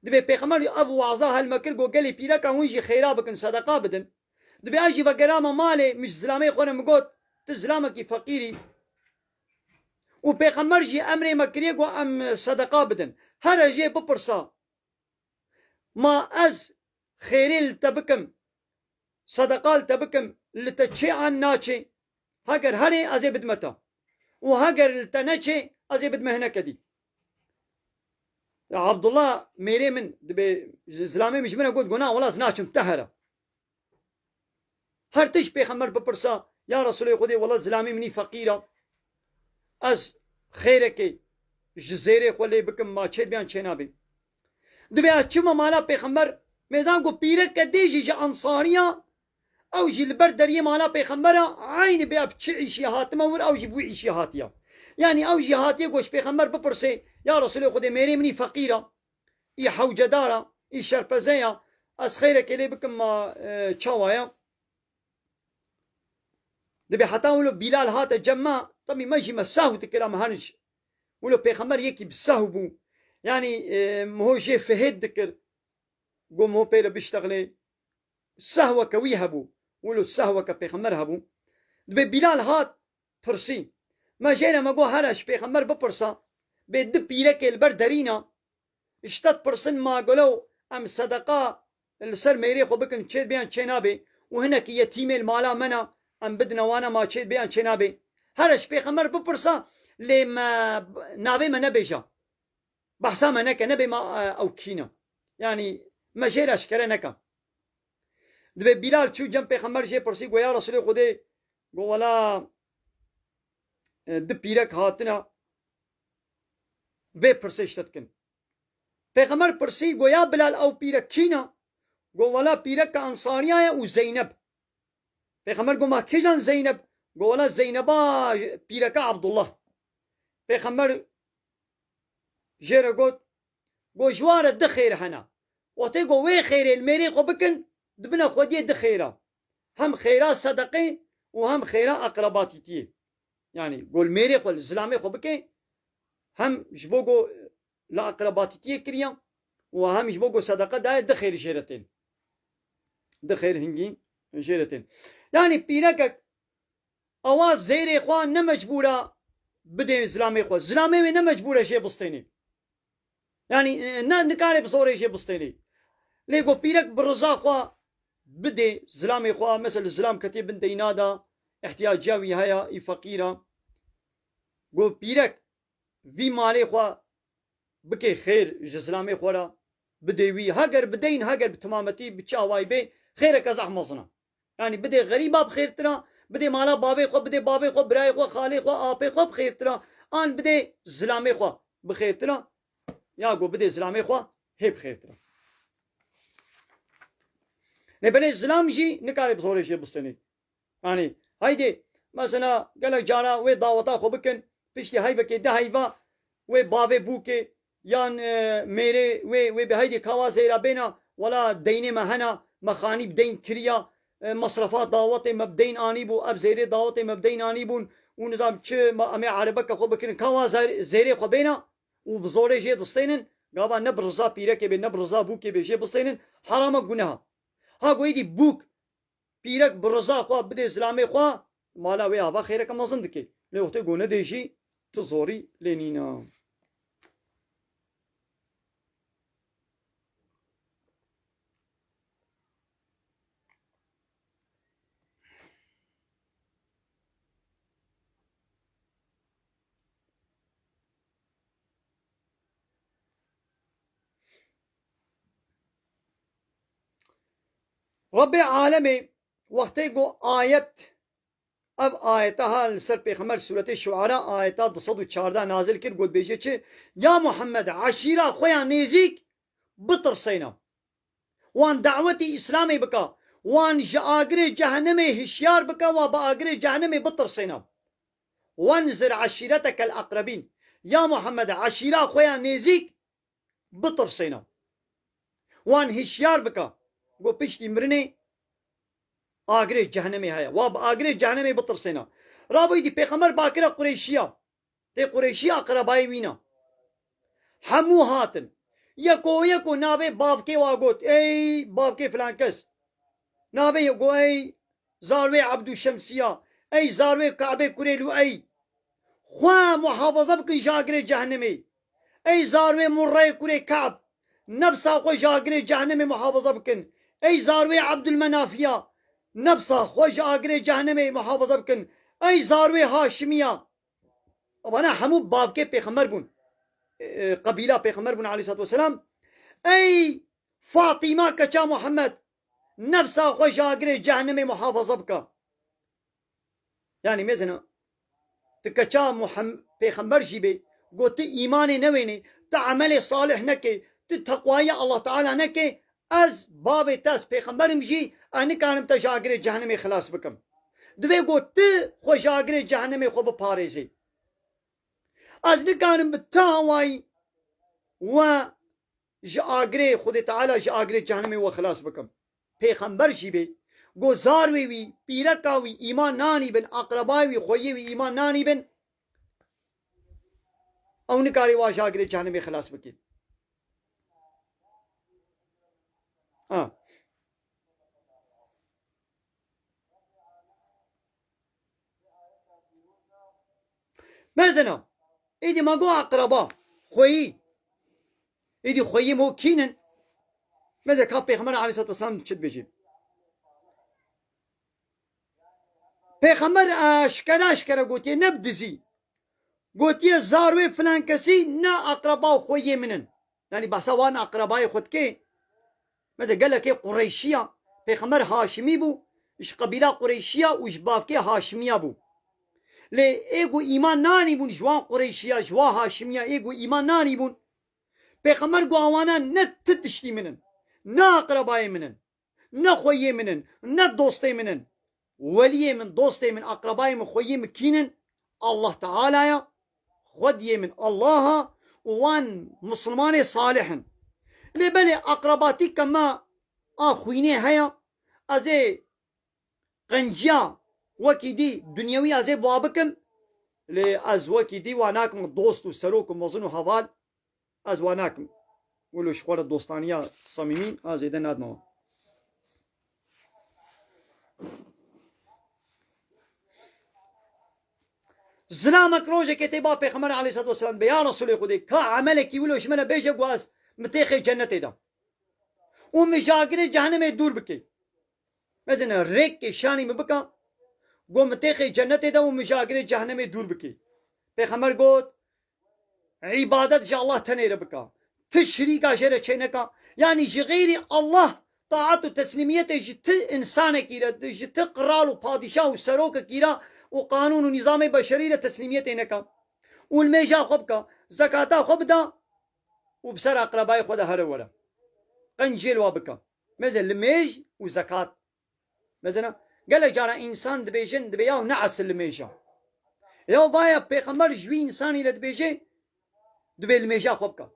Dibê Pêxember ev waza helme kir, got, gelê pîreka hûn jî xêra bikin, sedeqa bidin. Dibê ez jî vegerama malê, min ji zilamê xwe re min got, tu zilamekî feqîrî. Û Pêxember jî emrê me kiriye, got, em sedeqa bidin. Here jê bipirsa. Ma ez xêrê li te bikim, sedeqa li te bikim, li te çê an naçê? Heger herê, ez ê bidime te. Û heger li te neçê, ez ê bidime hineke dî. Ya Abdullah mêrê min dibê, zilamê min ji min re got, got, na, wela ez naçim, te here. Her tişt Pêxember bipirsa, ya Resûlê Xwedê, wela zilamê min î feqîr a. Ez xêrekê ji zêrê xwe lê bikim, ma çê dibe yan çê nabe. Dibê ez çima mala Pêxember, mêzan ku pîreke dê jî ji Ensariya, ew jî li ber deriyê mala Pêxember a, eynî bê ev çi îşî hatime wir, ew jî bi wî îşî hatiya. Yanî ew jî hatiye ku ji Pêxember bipirse, ya Resûlê Xwedê, mêrê min î feqîr a. Î hewcedar a, î şerpeze ya, ez xêrekê lê bikim ma, e, çawa ya? Dibê heta wilo Bîlal hate cem me, tebî me jî me sehw dikir, em her ji wilo Pêxember yekî bi sehw bû. Yanî, e, miho jê fihêt dikir, got miho pê re biştexilê. Sehweke wî hebû. Wilo sehweke Pêxember hebû. Dibê Bîlal hat, pirsî. Me jê re me got, here ji Pêxember bipirsa, bê di pîrekê li ber derîna, ji te dipirsin, ma gelo em sedeqa li ser mêrê xwe bikin, çê dibe yan çê nabe, û hinekî yetîmê li mala me ne, em bidine wana, ma çê dibe yan çê nabe. Here ji Pêxember bipirsa, lê me navê me nebêje. Behsa me neke, nebê ma, e, ew kî ne. Yanî me jê re eşkere neke. Dibê Bîlal çû cem Pêxember jê pirsî, got, ya Resûlê Xwedê, got, wela, e, di pîrek hatine, vê pirsê ji te dikin. Pêxember pirsî, got, ya Bilal, ew pîrek kî ne? Got, wela pîreka Ensariya ye û Zeyneb. Pêxember got, ma kîjan Zeyneb? Got, wela Zeyneba pîreka Abdullah. Pêxember jê re got, got, ji wan re di xêr hene. Wextê got, wê xêrê li mêrê xwe bikin, dibine xwediyê di xêra. hem xêra sedeqê û hem xêra aqrebatîtiyê. Yanî go li mêrê xwe, li zilamê xwe bike, hem ji bo go li aqrebatîtiyê kiriya û hem ji bo go sedeqe daye, di xêr jê re tên. Di xêr hingî jê re tên. Yanî pîrekek ewa zêrê xwe ne mecbûr e bidê zilamê xwe. Zilamê wê ne mecbûr e jê bistênê. Yanî, e, ne, nikare bi zorê jê bistênê. Lê go pîrek bi riza xwe bidê zilamê xwe, mesela zilam ketiye bin deyna de, ihtiyaciya wî heye, î feqîr e. Go pîrek vî malê xwe bike xêr ji zilamê xwe re, bidê wî. Heger bideyn, heger bi timametî, bi çi awayî bê, xêreke zehf mezin e. Yanî bidê xerîba bi xêrtir e, bidê mala bavê xwe, bidê bavê xwe, birayê xwe, xalê xwe, apê xwe bi xêrtir e. An bidê zilamê xwe bi xêrtir e. Ya go bidê zilamê xwe hê bi xêrtir e. Lê belê zilam jî nikare bi zorê jê bistênê. Yanî, haydê, mesela, gelek cara wê daweta xwe bikin, piştî heyvekê, di heyva wê bavê bûkê yan, e, mêrê wê, wê bi haydê kawa zêra bêna, wela deynê me hena, me xanî bi deyn kiriya, e, mesrefa dawetê me bi deyn anîbû, ev zêrê dawetê me bi deyn anîbûn û nizam çi, me, em ê erebeke xwe bikirin, kawa zêr-, zêrê xwe bêna û bi zorê jê distênin, gava ne bi riza pîrekê bê, ne bi riza bûkê bê, jê bistênin, herama guneha. Ha go êdî bûk pîrek bi riza xwe bidê zilamê xwe, mala wê ava xêreke mezin dike. Lê wextê ku nedê jî, tu zorî lê nîne. Rebbê alemê wextê ku ayet, ev ayeta ha li ser Pêxember, Sûretê Şuara, ayeta du sed û çardeh nazil kir, got, bêje çi? Ya Muhammed, eşîra xwe ya nêzîk bitirsêne. Wan dawetî Îslamê bike. Wan ji agirê cehennemê hişyar bike, wa bi agirê cehennemê bitirsêne. Wenzir eşîretekel ekrebîn. Ya Muhammed, eşîra xwe ya nêzîk bitirsêne. Wan hişyar bike. Go piştî mirinê agirê cehennemê heye. Wa bi agirê cehennemê bitirsêne. Rabûyî dî Pêxember bakire Qureyşiya. Tê Qureyşî aqrebayê wî ne. Hemû hatin. Yeko yeko navê bavkê wa got. Ey bavkê filan kes. Navê yê got ey zarwê Ebdû Şemsiya. Ey zarwê Kabê kurê Luey. Xwe muhafaza bikin ji agirê cehennemê. Ey zarwê Murreyê kurê Kab. Nefsa xwe ji agirê cehennemê muhafaza bikin. Ey zarwê Ebdulmenafiya. Nefsa xwe ji agirê cehennemê muhafaza bikin. Ey zarwê Haşimiya. Evana hemû bavkê pêxember bûn. E, e, qebîla pêxember bûn aleyhissalatu vesselam. Ey Fatîma keça Muhammed, nefsa xwe ji agirê cehennemê muhafaza bike. Yanî mêzina, tu keça Muhem-, pêxember jî bê, got tu îmanê newênê, tu emelê salih nekê, tu teqwayî Allah Teala nekê, ez bavê te, ez pêxemberim jî, ez nikarim te ji agirê cehennemê xilas bikim. Divê got tu xwe ji agirê cehennemê xwe biparêzê. Ez nikarim bi tu awayî we ji agirê Xwedê Teala ji agirê cehennemê we xilas bikim. Pêxember jî bê, go zarwê wî, pîreka wî îman nanîbin, aqrebayê wî, xweyê wî îman nanîbin, ew nikarê wa ji agirê cehennemê xilas bike. Ha. Mezina, êdî ma got aqreba, xweyî. Êdî xweyî mo kînin? Meze ka Pêxember aleyhissalatu vesselam çi dibêjî? Pêxember eşkere eşkere gotiye, ne bi dizî. Gotiye zarwê filan kesî ne aqreba û xweyê min in. Yanî behsa wan aqrebayê xwe dike. Mesela gelekê Qureyşiya, Pêxember Haşimî bû, ji qebîla Qureyşiya û ji bavkê Haşimiya bû. Lê ê ku îman nanîbûn ji wan Qureyşiya, ji wan Haşimiya, ê ku îman nanîbûn, Pêxember got awana ne ti tiştî min in, ne aqrebayê min in. Ne xweyê min in, ne dostê min in. Weliyê min, dostê min, aqrebayê min, xweyê min kîn in? Allah Teala ye, xwediyê min Allah a û wan misilmanê salih in. Lê belê aqrebatîka me a xwînê heye, ez ê qenciya wekî dî dunyewî ez ê bi wa bikim, lê ez wekî dî wa nakim dost û serok û mezin û heval, ez wa nakim. Wilo ji xwe re dostaniya samîmî a zêde nadime wan. Zilamek rojekê tê ba Pêxember aleyhisselatu vesselam be, ya Resulê Xwedê, ka emelekî wilo ji me re bêje, ku ez mitêxê cennetê de û mijagirê cehennemê dûr bikê. Mezin e, rêkê şanî min bika, go mitêxê cennetê de û mijagirê cehennemê dûr bikê. Pêxember got, îbadet ji Allah tenê re bika. Ti şirîka jê re çê neka. Yanî ji xeyrî Allah taat û teslîmiyetê ji ti însanekî re, ji ti qral û padîşah û serokekî re û qanûn û nîzamê beşerî re teslîmiyetê neka. Û limêja xwe bika, zekata xwe bida û bi ser aqrebayê xwe de here were. Qenciyê li wa bika. Meze limêj û zekat. Mesela, gelek cara însan dibêjin, dibê yaw ne esil limêja. Yaw vaya Pêxember ji wî însanî re dibêje, dibê limêja xwe bika.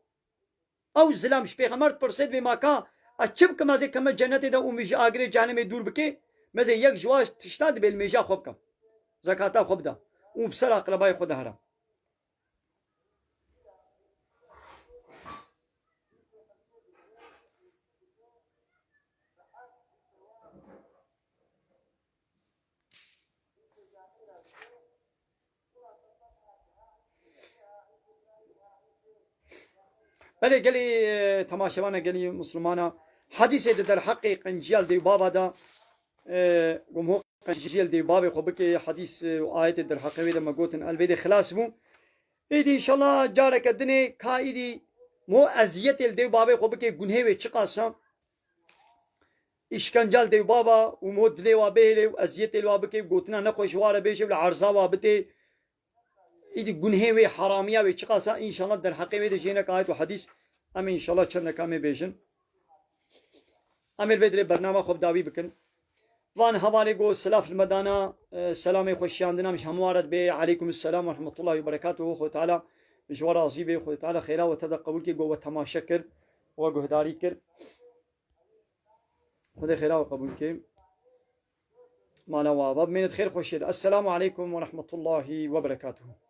Ew zilam ji Pêxember dipirsê, dibê ma ka, ez çi bikim, ez ê keme cennetê de û min ji agirê cehennemê dûr bikê? Meze yek ji wa tişta dibê limêja xwe bika. Zekata xwe bida. Û bi ser aqrebayê xwe de here. Belê gelî, e, temaşevana, gelî Muslimana, hadîsê di derheqê qenciya li dêw baba de, e, gom ho qenciya li dêw babê xwe bikê, hadîs, e, û ayetê derheqê wê de me gotin, el vê de xilas bû. Îdî înşallah careke dinê ka îdî mo eziyetê li dêw babê xwe bikê, gunhê wê çiqas e. Îşkence li dêw baba û mo dilê wa bihêlê û eziyetê li wa bikê, gotina nexweş ji wa re bêje û li erza wa bitê. Îdî gunhê wê, heramiya wê çiqas e, înşallah derheqê wê de jê neka ayet û hadîs. Em ê înşallah çendeka mê bêjin. Em ê li vê dirê bernama xwe bi dawî bikin. Van hevalê go silav li me dana, e, selamê xwe şiyandin, em ji hemû re dibê, eleykum selam we rehmetullahi we berekatuhu, Xwedê Teala ji we razî be, Xwedê Teala xêra we te de qebûl ke, go we temaşe kir, we guhdarî kir. Xwedê xêra we qebûl ke. Mala we ava bimêne di xêr xweşiyê de. Esselamu eleykum we rehmetullahi we berekatuhu.